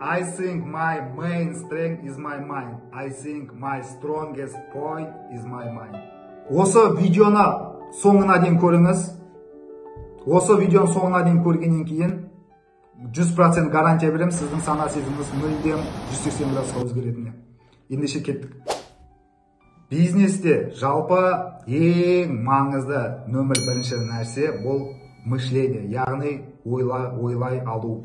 I think my main strength is my mind. I think my strongest point is my mind. Осы видеоны соңына дейін көріңіз. Осы видеоны соңына дейін көргеннен кейін 100% гарантия беремін, сіздің сана сезіміңіз мүлдем 180 градусқа өзгеретініне. Ендеше кеттік. Бизнесте жалпы ең маңызды нөмір бірінші нәрсе бұл мышление, яғни ойлай алу.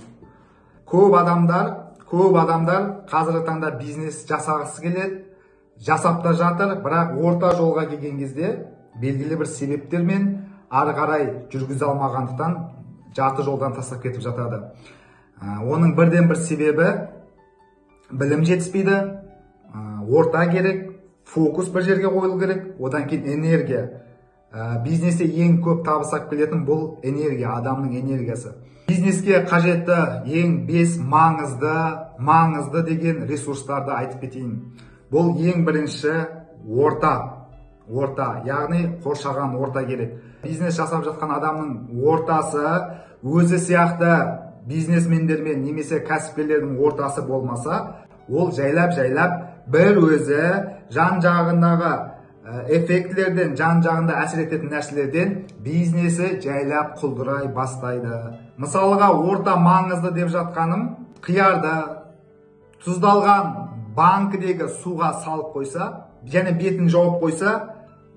Көп адамдар қазіргі таңда бизнес жасағысы келеді, жасап та жатыр, бірақ орта жолға келген кезде белгілі бір себептермен ары қарай жүргізе алмағандықтан жарты жолдан тастап кетіп жатады. Оның бірден бір себебі білім жетіспейді, орта керек, фокус бір жерге қойылу керек, одан кейін энергия. Бизнесте ең көп табыс алып келетін бұл энергия, адамның энергиясы. Бизнеске қажетті ең бес маңызды деген ресурстарды айтып кетейін. Бұл ең бірінші орта, орта, яғни қоршаған орта керек. Бизнес жасап жатқан адамның ортасы өзі сияқты бизнесмендермен немесе кәсіпкерлердің ортасы болмаса, ол жайлап-жайлап бір өзі жан жағындағы эффектілерден, жан жағында әсер ететін нәрселерден бизнесі жайлап құлдырай бастайды. Мысалға, орта маңызды деп жатқаным, қиярды тұздалған банкідегі суға салып қойса және бетін жауып қойса,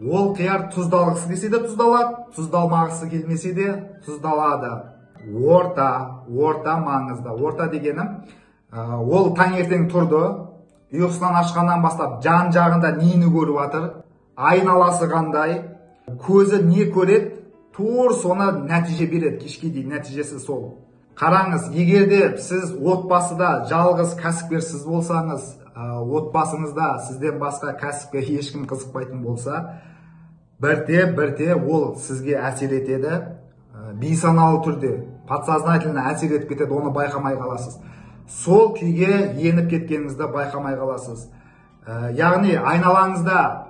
ол қияр тұздалғысы келсе де тұздалады, тұздалмағысы келмесе де тұздалады. Орта маңызды. Орта дегенім, ол таңертең тұрды, ұйқысынан ашқаннан бастап жан жағында нені көріп жатыр, айналасы қандай, көзі не көреді, тур соны нәтиже береді, кешке дейін нәтижесі сол. Қараңыз, егер де сіз отбасыда жалғыз кәсіпкер сіз болсаңыз, отбасыңызда сізден басқа кәсіпке ешкім қызықпайтын болса, бірте бірте ол сізге әсер етеді, бейсаналы түрде, подсознательно әсер етіп кетеді, оны байқамай қаласыз. Сол күйге еніп кеткеніңізді байқамай қаласыз. Яғни айналаңызда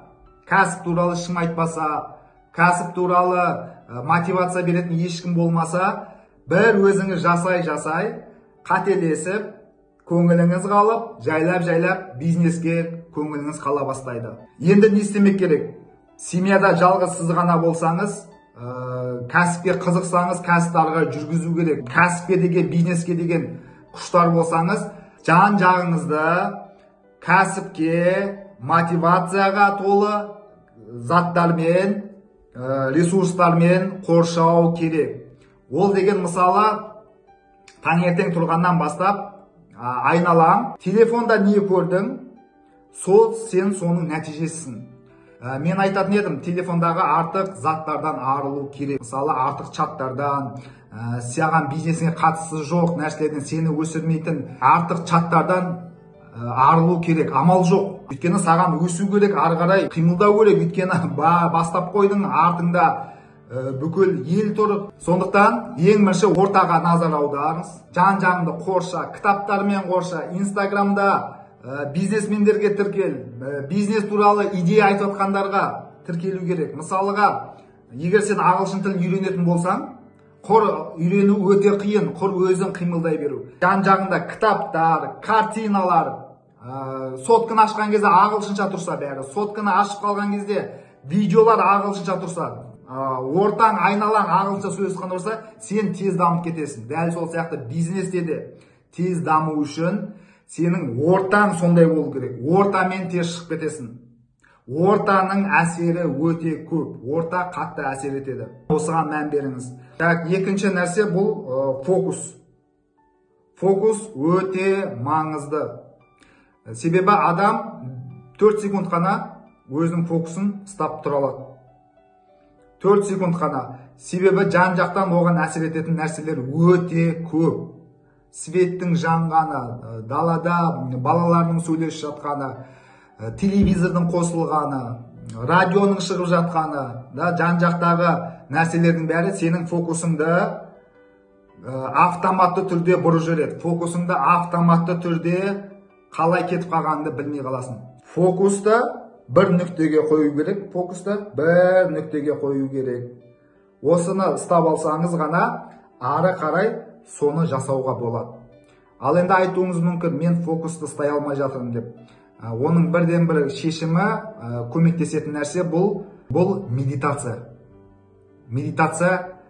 кәсіп туралы ешкім айтпаса, кәсіп туралы мотивация беретін ешкім болмаса, бір өзіңіз жасай жасай қателесіп, көңіліңіз қалып, жайлап жайлап бизнеске көңіліңіз қала бастайды. Енді не істемек керек? Семьяда жалғыз сіз ғана болсаңыз, кәсіпке қызықсаңыз, кәсіпті ары қарай жүргізу керек. Кәсіпке деген, бизнеске деген құштар болсаңыз, жан жағыңызды кәсіпке, мотивацияға толы заттармен, ресурстармен қоршау керек. Ол деген мысалы, таңертең тұрғаннан бастап айналаң, телефонда не көрдің, сол сен соның нәтижесісің. Мен айтатын едім, телефондағы артық заттардан арылу керек. Мысалы, артық чаттардан, саған бизнесіңе қатысы жоқ нәрселерден, сені өсірмейтін артық чаттардан арылу керек. Амал жоқ. Өйткені саған өсу керек, ары қарай қимылдау керек. Өйткені бастап қойдың, артыңда бүкіл ел тұр. Сондықтан ең бірінші ортаға назар аударыңыз. Жан жағыңды қорша, кітаптармен қорша, Инстаграмда бизнесмендерге тіркел, бизнес туралы идея айтып жатқандарға тіркелу керек. Мысалға, егер сен ағылшын тілін үйренетін болсаң, құр үйрену өте қиын, құр өзің қимылдай беру. Жан жағында кітаптар, картиналар, сотканы ашқан кезде ағылшынша тұрса бәрі, сотканы ашып қалған кезде видеолар ағылшынша тұрса, ортаң, айналаң ағылшынша сөйлескен болса, сен тез дамып кетесің. Дәл сол сияқты бизнесте де тез даму үшін сенің ортаң сондай болу керек. Ортамен тез шығып кетесің. Ортаның әсері өте көп. Орта қатты әсер етеді. Осыған мән беріңіз. Так, екінші нәрсе бұл фокус. Фокус өте маңызды. Себебі адам 4 секунд қана өзінің фокусын ұстап тұра алады. 4 секунд қана. Себебі жан жақтан оған әсер ететін нәрселер өте көп. Светтің жанғаны, далада балалардың сөйлесіп жатқаны, телевизордың қосылғаны, радионың шығып жатқаны, да, жан жақтағы нәрселердің бәрі сенің фокусыңды автоматты түрде бұрып жібереді. Фокусыңды автоматты түрде қалай кетіп қалғаныңды білмей қаласың. Фокусты бір нүктеге қою керек, фокусты бір нүктеге қою керек. Осыны ұстап алсаңыз ғана ары қарай соны жасауға болады. Ал енді айтуыңыз мүмкін, мен фокусты ұстай алмай жатырмын деп. Оның бірден бір шешімі, көмектесетін нәрсе бұл медитация. Медитация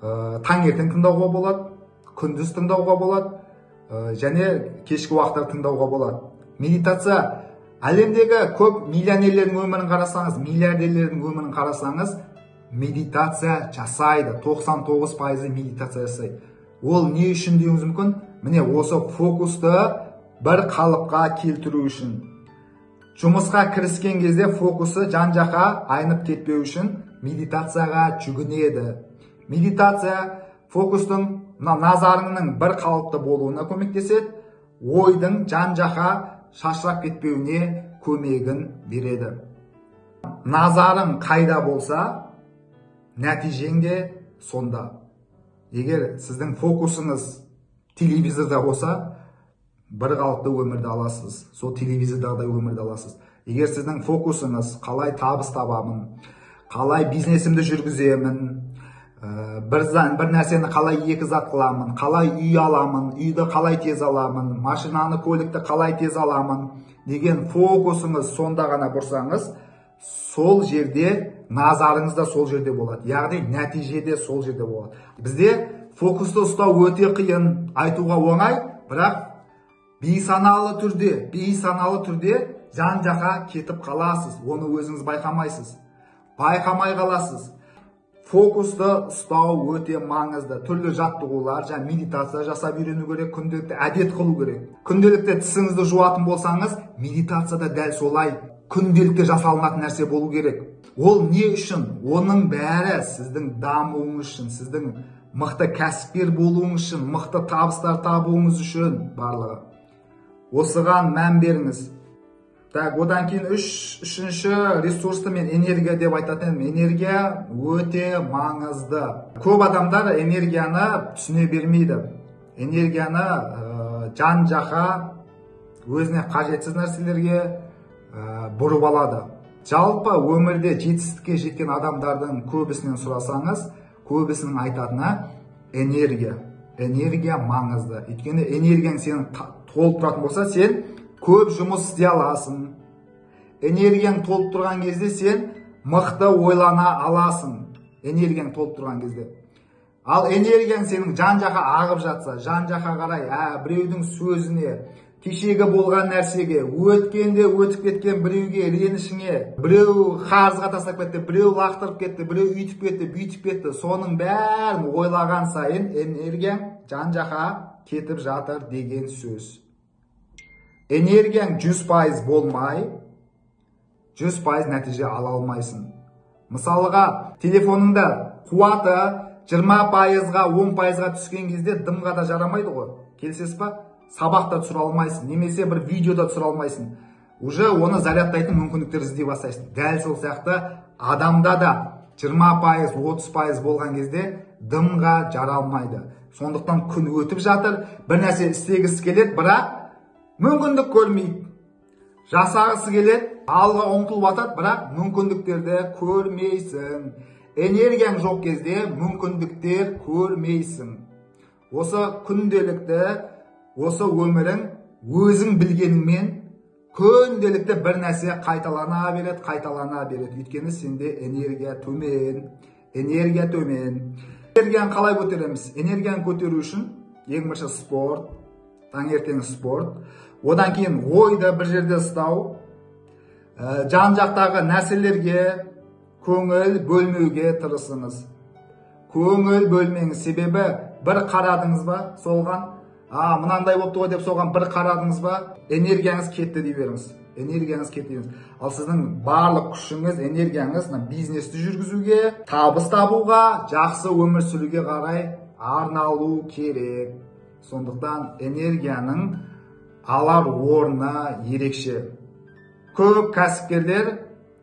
таңертең тыңдауға болады, күндіз тыңдауға болады, және кешкі уақытта тыңдауға болады. Медитация, әлемдегі көп миллионерлердің өмірін қарасаңыз, миллиардерлердің өмірін қарасаңыз, медитация жасайды. 99% медитация жасайды. Ол не үшін деуіңіз мүмкін? Міне осы фокусты бір қалыпқа келтіру үшін. Жұмысқа кіріскен кезде фокусы жан-жаққа айнып кетпеу үшін медитацияға жүгінеді. Медитация фокустың, мына назарыңның бір қалыпты болуына көмектеседі, ойдың жан-жаққа шашырап кетпеуіне көмегін береді. Назарың қайда болса, нәтижең де сонда. Егер сіздің фокусыңыз телевизорда болса, бір қалыпты өмірді аласыз. Сол телевизордағыдай өмірді аласыз. Егер сіздің фокусыңыз қалай табыс табамын, қалай бизнесімді жүргіземін, бір нәрсені қалай екі зат қыламын, қалай үй аламын, үйді қалай тез аламын, машинаны, көлікті қалай тез аламын деген фокусыңыз сонда ғана бұрсаңыз, сол жерде назарыңыз да сол жерде болады. Яғни нәтиже де сол жерде болады. Бізде фокусты ұстау өте қиын, айтуға оңай, бірақ бейсаналы түрде жан-жаққа кетіп қаласыз, оны өзіңіз байқамайсыз. Байқамай қаласыз. Фокусты ұстау өте маңызды. Түрлі жаттығулар, және медитация жасап үйрену керек, күнделікті әдет қылу керек. Күнделікті тісіңізді жуатын болсаңыз, медитация да дәл солай күнделікті жасалынатын нәрсе болу керек. Ол не үшін? Оның бәрі сіздің дамуыңыз үшін, сіздің мықты кәсіпкер болуыңыз үшін, мықты табыстар табуыңыз үшін барлығы. Осыған мән беріңіз. Так, одан кейін үшінші ресурсты мен энергия деп айтатын едім. Энергия өте маңызды. Көп адамдар энергияны түсіне бермейді. Энергияны жан-жаққа өзіне қажетсіз нәрселерге бұрып алады. Жалпы өмірде жетістікке жеткен адамдардың көбісінен сұрасаңыз, көбісінің айтатыны энергия. Энергия маңызды. Өйткені энергияң сенің толып тұратын болса, сен көп жұмыс істей аласың. Энергияң толып тұрған кезде сен мықты ойлана аласың. Энергияң толып тұрған кезде. Ал энергияң сенің жан-жаққа ағып жатса, жан-жаққа қарай, біреудің сөзіне, кешегі болған нәрсеге, өткенде өтіп кеткен біреуге ренішіңе, біреу қарызға тастап кетті, біреу лақтырып кетті, біреу үйтіп кетті, бүйтіп кетті, соның бәрін ойлаған сайын энергияң жан-жаққа кетіп жатыр деген сөз. Энергияң 100% болмай, 100% нәтиже ала алмайсың. Мысалға, телефоныңда қуаты 20%-ға, 10%-ға түскен кезде дымға да жарамайды ғой. Келісесіз ба? Сабақ та түсіре алмайсың, немесе бір видео да түсіре алмайсың. Уже оны зарядтайтын мүмкіндіктер іздей бастайсың. Дәл сол сияқты адамда да 20%, 30% болған кезде дымға жаралмайды. Сондықтан күн өтіп жатыр, бір нәрсе істегісі келеді, бірақ мүмкіндік көрмейді. Жасағысы келеді, алға ұмтылып атады, бірақ мүмкіндіктерді көрмейсің. Энергияң жоқ кезде мүмкіндіктер көрмейсің. Осы күнделікті, осы өмірің өзің білгеніңмен күнделікті бір нәрсе қайталана береді, қайталана береді. Өйткені сенде энергия төмен, энергия төмен. Энергияны қалай көтереміз? Энергияны көтеру үшін ең бірінші спорт, таңертең спорт. Одан кейін ойды бір жерде ұстау, жан-жақтағы нәрселерге көңіл бөлмеуге тырысыңыз. Көңіл бөлмеңіз, себебі бір қарадыңыз ба, солған, мынандай болыпты ғой деп соған бір қарадыңыз ба, энергияңыз кетті дей беріңіз. Энергияңыз кетті деңіз. Ал сіздің барлық күшіңіз, энергияңыз бизнесті жүргізуге, табыс табуға, жақсы өмір сүруге қарай арналу керек. Сондықтан энергияның алар орны ерекше. Көп кәсіпкерлер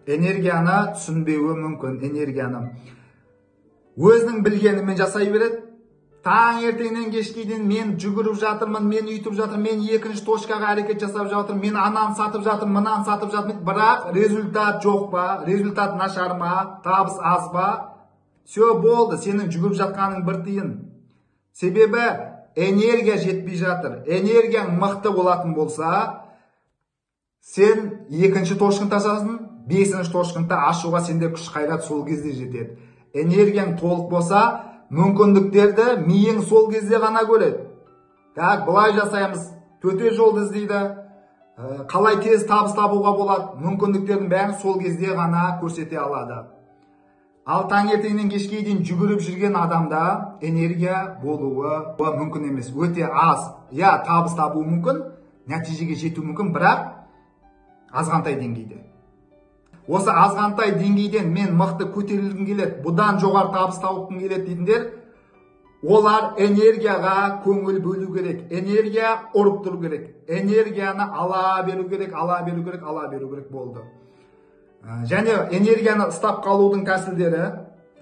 энергияны түсінбеуі мүмкін. Энергияны өзінің білгенімен жасай береді. Таңертеңнен кешке дейін мен жүгіріп жатырмын, мен үйтіп жатырмын, мен екінші точкаға әрекет жасап жатырмын, мен ананы сатып жатырмын, мынаны сатып жатырмын. Бірақ результат жоқ па? Результат нашар ма? Табыс аз ба? Все болды, сенің жүгіріп жатқаның бір тиын. Себебі Энергия жетпей жатыр. Энергияң мықты болатын болса, сен екінші точканы ашасың, бесінші точканы ашуға сенде күш қайрат сол кезде жетеді. Энергияң толық болса, мүмкіндіктерді миың сол кезде ғана көреді. Так, былай жасаймыз, төте жолды іздейді, қалай тез табыс табуға болады, мүмкіндіктердің бәрін сол кезде ғана көрсете алады. Ал таңертеңнен кешке дейін жүгіріп жүрген адамда энергия болуы мүмкін емес, өте аз. Я табыс табуы мүмкін, нәтижеге жету мүмкін, бірақ азғантай деңгейде. Осы азғантай деңгейден мен мықты көтерілгім келеді, бұдан жоғары табыс тауқым келеді дейтіндер, олар энергияға көңіл бөлу керек, энергия ұрып тұру керек, энергияны ала беру керек, ала беру керек, ала беру керек болды. Және энергияны ұстап қалудың тәсілдері,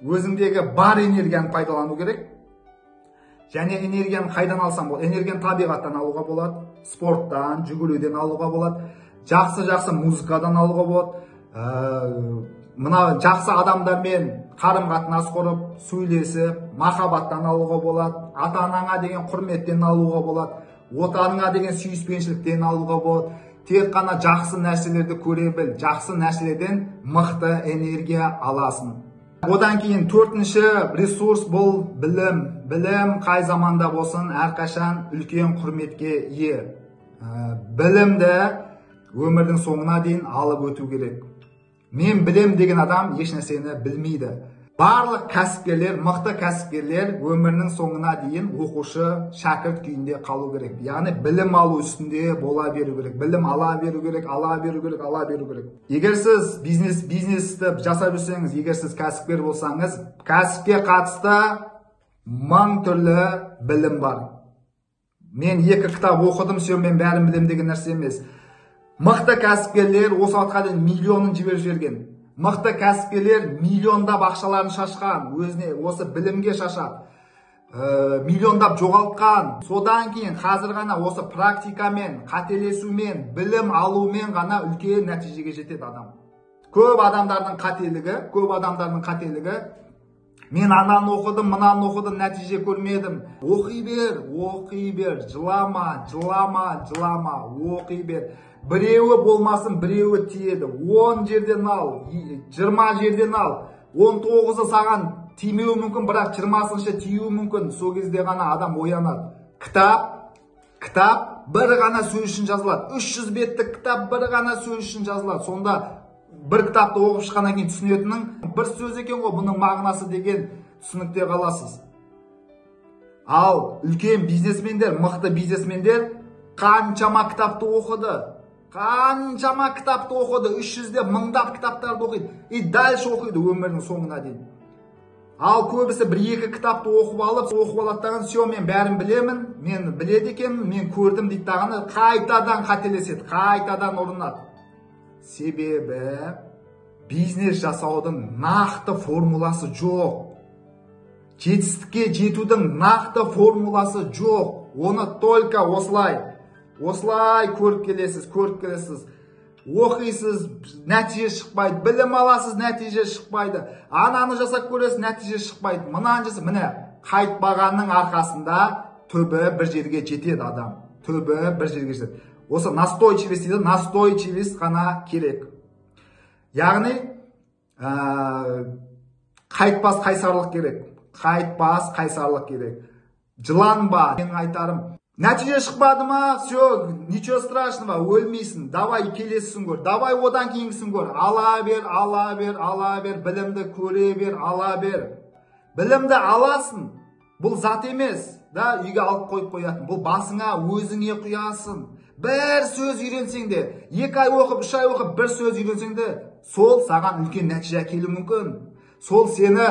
өзіңдегі бар энергияны пайдалану керек. Және энергияны қайдан алсам болады? Энергияны табиғаттан алуға болады, спорттан, жүгіруден алуға болады, жақсы-жақсы музыкадан алуға болады. Мына жақсы адамдармен қарым-қатынас құрып, сөйлесіп, махаббаттан алуға болады, ата-анаңа деген құрметтен алуға болады, отаныңа деген сүйіспеншіліктен алуға болады. Тек қана жақсы нәрселерді көре біл, жақсы нәрселерден мықты энергия аласың. Одан кейін төртінші ресурс бұл білім. Білім қай заманда болсын әрқашан үлкен құрметке ие. Білімді өмірдің соңына дейін алып өту керек. Мен білем деген адам еш нәрсені білмейді. Барлық кәсіпкерлер, мықты кәсіпкерлер өмірінің соңына дейін оқушы, шәкірт күйінде қалу керек. Яғни білім алу үстінде бола беру керек. Білім ала беру керек, ала беру керек, ала беру керек. Егер сіз бизнесті жасап жүрсеңіз, егер сіз кәсіпкер болсаңыз, кәсіпке қатысты мың түрлі білім бар. Мен 2 кітап оқыдым, все, мен бәрін білем деген нәрсе емес. Мықты кәсіпкерлер осы уақытқа дейін миллионын жіберіп жіберген. Мықты кәсіпкерлер миллиондап ақшаларын шашқан, өзіне осы білімге шашады. Миллиондап жоғалтқан. Содан кейін қазір ғана осы практикамен, қателесумен, білім алумен ғана үлкен нәтижеге жетеді адам. Көп адамдардың қателігі, мен ананы оқыдым, мынаны оқыдым, нәтиже көрмедім. Оқи бер, оқи бер, жылама, жылама, жылама, оқи бер. Біреуі болмасын, біреуі тиеді. 10 жерден ал, 20 жерден ал. 19-ы саған тимеуі мүмкін, бірақ 20-шы тиюі мүмкін. Сол кезде ғана адам оянады. Кітап бір ғана сөз үшін жазылады. 300 беттік кітап бір ғана сөз үшін жазылады. Сонда бір кітапты оқып шыққаннан кейін түсінетінің бір сөз екен ғой, бұның мағынасы деген түсінікте қаласыз. Ал үлкен бизнесмендер, мықты бизнесмендер қаншама кітапты оқыды. Қаншама кітапты оқыды, 300-де мыңдап кітаптарды оқиды. И дальше оқиды өмірінің соңына дейін. Ал көбісі бір-екі кітапты оқып алып, оқып алады дағы, все, мен бәрін білемін, мен біледі екенмін, мен көрдім дейді дағыны, қайтадан қателеседі, қайтадан ұрынады. Себебі бизнес жасаудың нақты формуласы жоқ. Жетістікке жетудің нақты формуласы жоқ. Оны только осылай көріп келесіз, көріп келесіз. Оқисыз, нәтиже шықпайды, білім аласыз, нәтиже шықпайды. Ананы жасап көресіз, нәтиже шықпайды. Мынаны жасап, міне, қайтпағанның арқасында түбі бір жерге жетеді адам. Түбі бір жерге жетеді. Осы настойчивость дейді, настойчивость ғана керек. Яғни, қайтпас қайсарлық керек. Қайтпас қайсарлық керек. Жыланба, менің айтарым. Нәтиже шықпады ма, все, ничего страшного, өлмейсің, давай келесісін көр, давай одан кейінгісін көр, ала бер, ала бер, ала бер, білімді көре бер, ала бер. Білімді аласың, бұл зат емес, да, үйге алып қойып қоятын, бұл басыңа өзіңе құясың. Бір сөз үйренсең де, 2 ай оқып, 3 ай оқып, бір сөз үйренсең де, сол саған үлкен нәтиже әкелуі мүмкін. Сол сені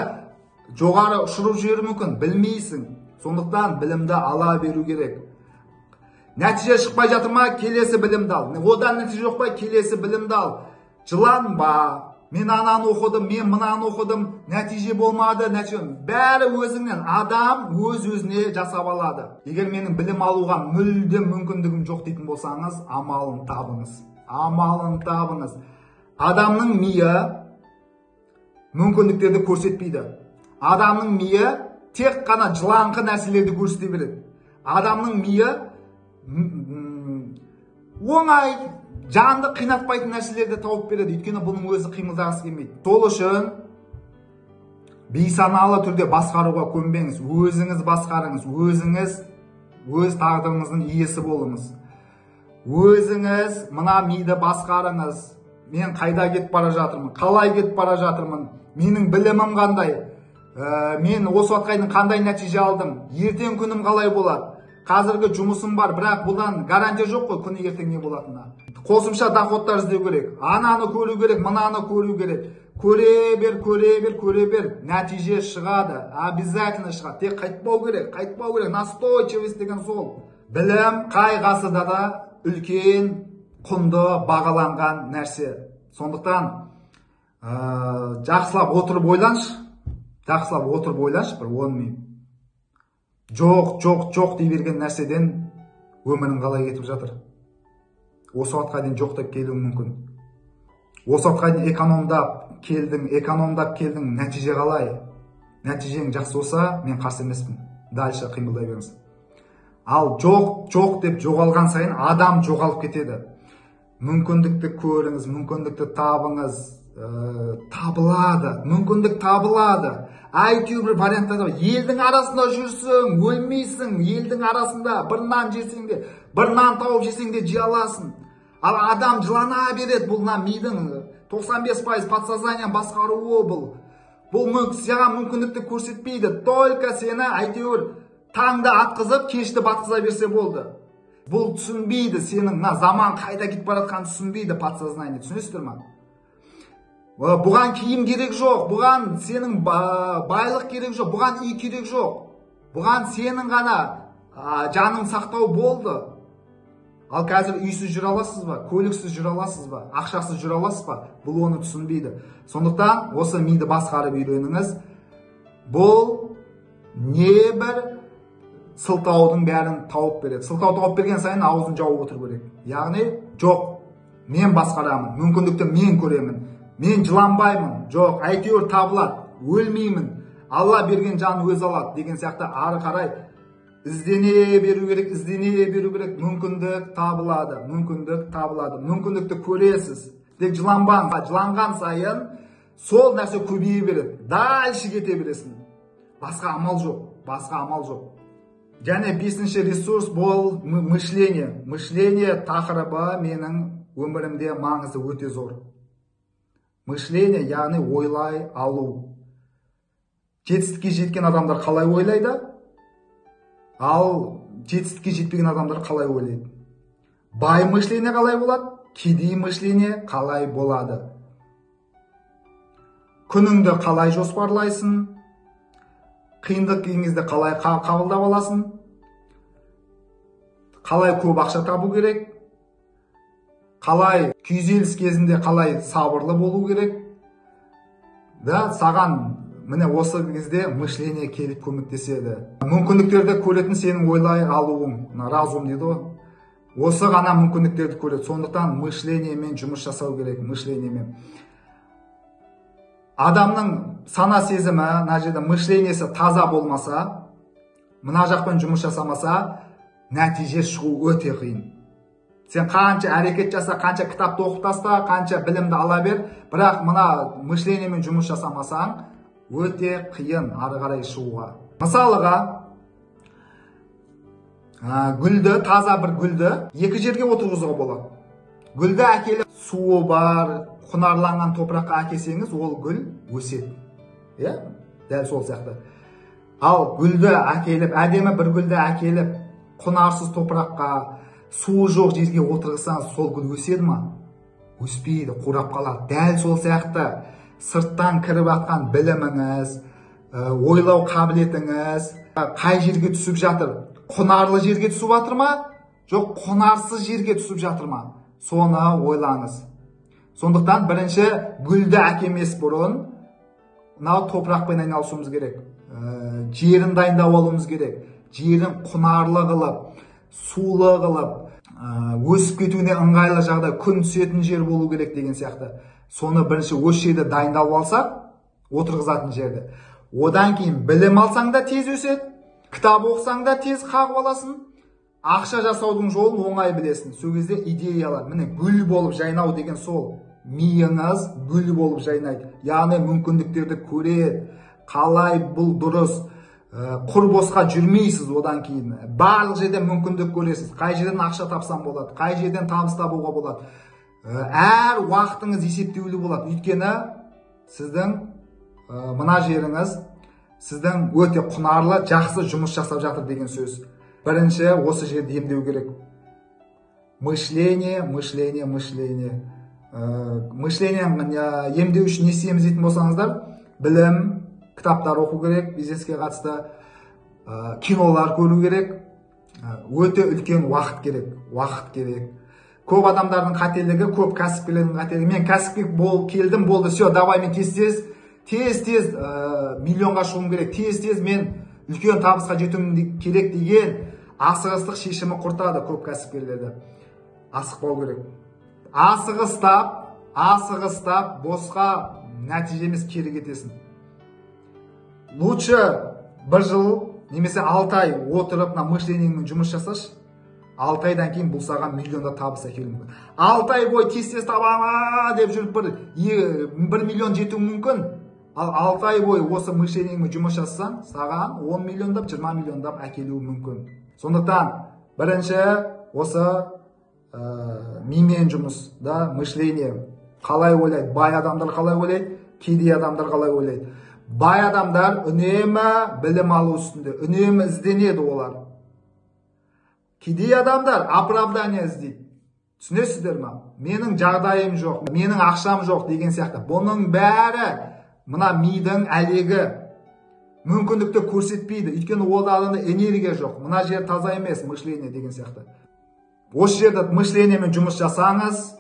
жоғары ұшырып жіберуі мүмкін, білмейсің. Сондықтан білімді ала беру керек. Нәтиже шықпай жатыр ма, келесі білімді ал. Одан нәтиже жоқ па, келесі білімді ал. Жыланба, мен ананы оқыдым, мен мынаны оқыдым, нәтиже болмады, нәтиже. Бәрі өзіңнен, адам өз-өзіне жасап алады. Егер менің білім алуға мүлдем мүмкіндігім жоқ дейтін болсаңыз, амалын табыңыз. Амалын табыңыз. Адамның миы мүмкіндіктерді көрсетпейді. Адамның миы тек қана жылаңқы нәрселерді көрсете береді. Адамның миы оңай, жанды қинатпайтын нәрселерді тауып береді, өйткені бұның өзі қимылдағысы келмейді. Сол үшін бейсаналы түрде басқаруға көнбеңіз, өзіңіз басқарыңыз, өзіңіз өз тағдырыңыздың иесі болыңыз. Өзіңіз мына миды басқарыңыз. Мен қайда кетіп бара жатырмын, қалай кетіп бара жатырмын, менің білімім қандай, мен осы уақытқа дейін қандай нәтиже алдым, ертең күнім қалай болады, қазіргі жұмысым бар, бірақ бұдан гарантия жоқ қой күні ертең не болатынына. Қосымша доходтар іздеу керек, ананы көру керек, мынаны көру керек. Көре бер, көре бер, көре бер, нәтиже шығады, обязательно шығады. Тек қайтпау керек, қайтпау керек, настойчивость деген сол. Білім қай ғасырда да үлкен, құнды, бағаланған нәрсе. Сондықтан жақсылап отырып ойланшы, жақсылап отырып ойланшы бір 10 минут. Жоқ, жоқ, жоқ дей берген нәрседен өмірің қалай кетіп жатыр? Осы уақытқа дейін жоқ деп келуі мүмкін. Осы уақытқа дейін экономдап келдің, экономдап келдің, нәтиже қалай? Нәтижең жақсы болса, мен қарсы емеспін. Дальше қимылдай беріңіз. Ал жоқ, жоқ деп жоғалған сайын адам жоғалып кетеді. Мүмкіндікті көріңіз, мүмкіндікті табыңыз, табылады, мүмкіндік табылады. Әйтеуір бір варианттар бар. Елдің арасында жүрсің, өлмейсің, елдің арасында бір нан жесең де, бір нан тауып жесең де жей аласың. Ал адам жылана береді, бұл мына мидың 95% подсознание басқаруы бұл. Бұл саған мүмкіндікті көрсетпейді, только сені әйтеуір таңды атқызып, кешті батқыза берсе болды. Бұл түсінбейді, сенің мына заман қайда кетіп бара жатқанын түсінбейді подсознание, түсінесіздер ма? Бұған киім керек жоқ, бұған сенің байлық керек жоқ, бұған үй керек жоқ. Бұған сенің ғана жаның сақтау болды. Ал қазір үйсіз жүре аласыз ба, көліксіз жүре аласыз ба, ақшасыз жүре аласыз ба? Бұл оны түсінбейді. Сондықтан осы миды басқарып үйреніңіз. Бұл небір сылтаудың бәрін тауып береді. Сылтау тауып берген сайын аузын жауып отыру керек. Яғни, жоқ, мен басқарамын, мүмкіндікті мен көремін, мен жыланбаймын, жоқ, әйтеуір табылады, өлмеймін, Алла берген жанын өзі алады деген сияқты ары қарай іздене беру керек, іздене беру керек, мүмкіндік табылады, мүмкіндік табылады, мүмкіндікті көресіз. Тек жыланбаңыз, жыланған сайын сол нәрсе көбейе береді, дальше кете бересің. Басқа амал жоқ, басқа амал жоқ. Және бесінші ресурс бұл мышление. Мышление тақырыбы менің өмірімде маңызы өте зор. Мышление, яғни ойлай алу. Жетістікке жеткен адамдар қалай ойлайды? Ал жетістікке жетпеген адамдар қалай ойлайды? Бай мышление қалай болады? Кедей мышление қалай болады? Күніңді қалай жоспарлайсың? Қиындық келген кезде қалай қабылдап аласың? Қалай көп ақша табу керек? Қалай күйзеліс кезінде қалай сабырлы болу керек? Да, саған міне осы кезде мышление келіп көмектеседі. Мүмкіндіктерді көретін сенің ойлай алуың, разум дейді ғой. Осы ғана мүмкіндіктерді көреді. Сондықтан мышлениемен жұмыс жасау керек, мышлениемен. Адамның сана сезімі, мына жерде мышлениесі таза болмаса, мына жақпен жұмыс жасамаса, нәтиже шығу өте қиын. Сен қанша әрекет жаса, қанша кітапты оқып таста, қанша білімді ала бер, бірақ мына мышлениемен жұмыс жасамасаң, өте қиын ары қарай шығуға. Мысалыға, гүлді, таза бір гүлді екі жерге отырғызуға болады. Гүлді әкеліп, суы бар, құнарланған топыраққа әкелсеңіз, ол гүл өседі. Иә? Дәл сол сияқты. Ал гүлді әкеліп, әдемі бір гүлді әкеліп, құнарсыз топыраққа, суы жоқ жерге отырғызсаңыз, сол гүл өседі ма? Өспейді, қурап қалады. Дәл сол сияқты сырттан кіріп атқан біліміңіз, ойлау қабілетіңіз қай жерге түсіп жатыр? Құнарлы жерге түсіп жатыр ма? Жоқ, құнарсыз жерге түсіп жатыр ма? Соны ойлаңыз. Сондықтан бірінші гүлді әкемес бұрын мынау топырақпен айналысуымыз керек. Жерін дайындап алуымыз керек. Жерін құнарлы қылып, сулы қылып, өсіп кетуіне ыңғайлы жағдай, күн түсетін жер болу керек деген сияқты. Соны бірінші осы жерді дайындап алсақ, отырғызатын жерді. Одан кейін білім алсаң да тез өседі, Кітап оқысаң да тез қағып аласың, ақша жасаудың жолын оңай білесің. Сол кезде идеялар, міне, гүл болып жайнау деген сол. Миыңыз гүл болып жайнайды. Яғни мүмкіндіктерді көреді. Қалай бұл дұрыс, құр босқа жүрмейсіз одан кейін. Барлық жерден мүмкіндік көресіз. Қай жерден ақша тапсам болады, қай жерден табыс табуға болады. Әр уақытыңыз есептеулі болады. Өйткені сіздің мына жеріңіз сіздің өте құнарлы, жақсы жұмыс жасап жатыр деген сөз. Бірінші осы жерді емдеу керек. Мышление, мышление, мышление. Мышление емдеу үшін не істейміз дейтін болсаңыздар, білім, кітаптар оқу керек, бизнеске қатысты, кинолар көру керек. Өте үлкен уақыт керек, уақыт керек. Көп адамдардың қателігі, көп кәсіпкерлердің қателігі. Мен кәсіпкер болып келдім, болды, все, давай мен тез-тез миллионға шығуым керек, тез-тез мен үлкен табысқа жетуім керек деген асығыстық шешімі құртады көп кәсіпкерлерді. Асықпау керек. Асығыстап, босқа нәтиже емес, кері кетесің. Лучше бір жыл немесе 6 ай отырып, мына мышлениеңмен жұмыс жасашы. 6 айдан кейін бұл саған миллионда табыс әкелуі мүмкін. 6 ай бойы тез-тез табама деп жүріп 1 миллион жетуі мүмкін. Ал 6 ай бойы осы мышлениеңмен жұмыс жасасаң, саған 10 миллиондап, 20 миллиондап әкелуі мүмкін. Сондықтан бірінші осы мимен жұмыс, да, мышление. Қалай ойлайды? Бай адамдар қалай ойлайды? Кедей адамдар қалай ойлайды? Бай адамдар үнемі білім алу үстінде, үнемі ізденеді олар. Кедей адамдар оправдание іздейді. Түсінесіздер ма? Менің жағдайым жоқ, менің ақшам жоқ деген сияқты. Бұның бәрі мына мидың әлегі. Мүмкіндікті көрсетпейді. Өйткені ол адамда энергия жоқ. Мына жер таза емес, мышление деген сияқты. Осы жерде мышлениемен жұмыс жасаңыз,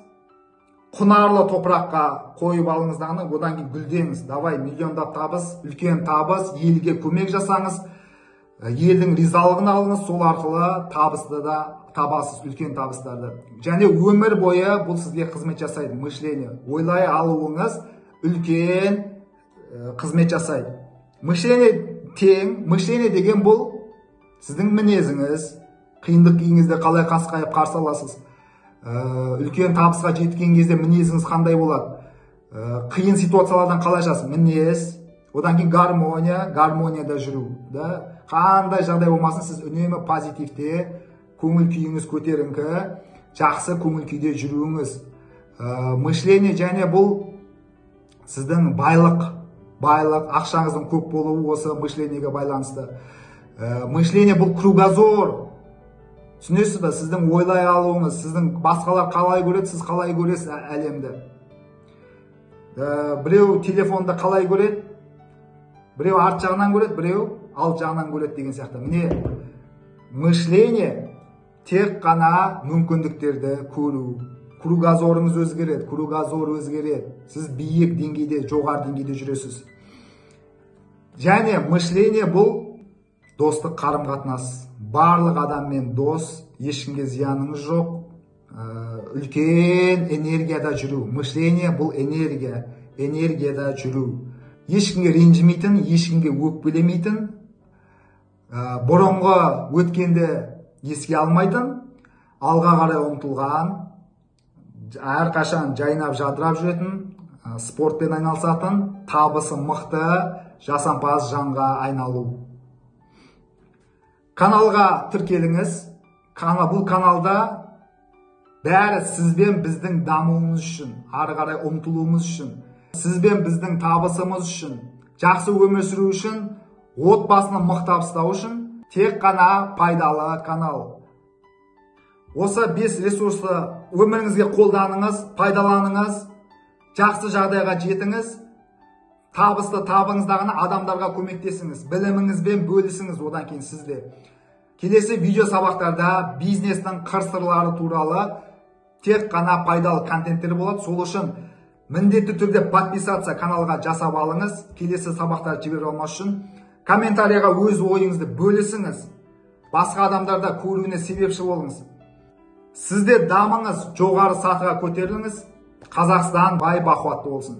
құнарлы топыраққа қойып алыңыз дағыны, одан кейін гүлдеңіз. Давай, миллиондап табыс, үлкен табыс, елге көмек жасаңыз, елдің ризалығын алыңыз, сол арқылы табысты да табасыз, үлкен табыстарды. Және өмір бойы бұл сізге қызмет жасайды, мышление. Ойлай алуыңыз үлкен қызмет жасайды. Мышление тең, мышление деген бұл сіздің мінезіңіз, қиындық келген қалай қасқайып қарсы аласыз, үлкен табысқа жеткен кезде мінезіңіз қандай болады, қиын ситуациялардан қалай шығасыз, мінез, одан кейін гармония, гармонияда жүру, да? Қандай жағдай болмасын, сіз үнемі позитивте, көңіл күйіңіз көтеріңкі, жақсы көңіл күйде жүруіңіз. Мышление және бұл сіздің байлық, ақшаңыздың көп болуы осы мышлениеге байланысты. Мышление бұл кругозор. Түсінесіз бе? Сіздің ойлай алуыңыз, сіздің басқалар қалай көреді, сіз қалай көресіз әлемді. Біреу телефонды қалай көреді, біреу арт жағынан көреді, біреу алт жағынан көреді деген сияқты. Міне, мышление тек қана мүмкіндіктерді көру. Кругозорыңыз өзгереді, кругозор өзгереді. Сіз биік деңгейде, жоғары деңгейде жүресіз. Және мышление бұл достық қарым-қатынас. Барлық адаммен дос, ешкімге зияныңыз жоқ. Үлкен энергияда жүру. Мышление бұл энергия, энергияда жүру. Ешкімге ренжімейтін, ешкімге өкпелемейтін, бұрынғы өткенді еске алмайтын, алға қарай ұмтылған, әрқашан жайнап жадырап жүретін, спортпен айналысатын, табысы мықты, жасампаз жанға айналу. Каналға тіркеліңіз. Бұл каналда бәрі сізбен біздің дамуымыз үшін, ары қарай ұмтылуымыз үшін, сізбен біздің табысымыз үшін, жақсы өмір сүру үшін, отбасыны мықтап ұстау үшін тек қана пайдалы канал. Осы 5 ресурсты өміріңізге қолданыңыз, пайдаланыңыз, жақсы жағдайға жетіңіз, табысты табыңыздағыны адамдарға көмектесіңіз, біліміңізбен бөлісіңіз одан кейін сізде. Келесі видео сабақтарда бизнестің қыр-сырлары туралы тек қана пайдалы контенттер болады. Сол үшін міндетті түрде подписаться каналға жасап алыңыз, келесі сабақтарды жіберіп алмас үшін. Комментарияға өз ойыңызды бөлісіңіз, басқа адамдарда көруіне себепші болыңыз. Сізде дамыңыз, жоғары сатыға көтеріліңіз. Қазақстан бай бақуатты болсын.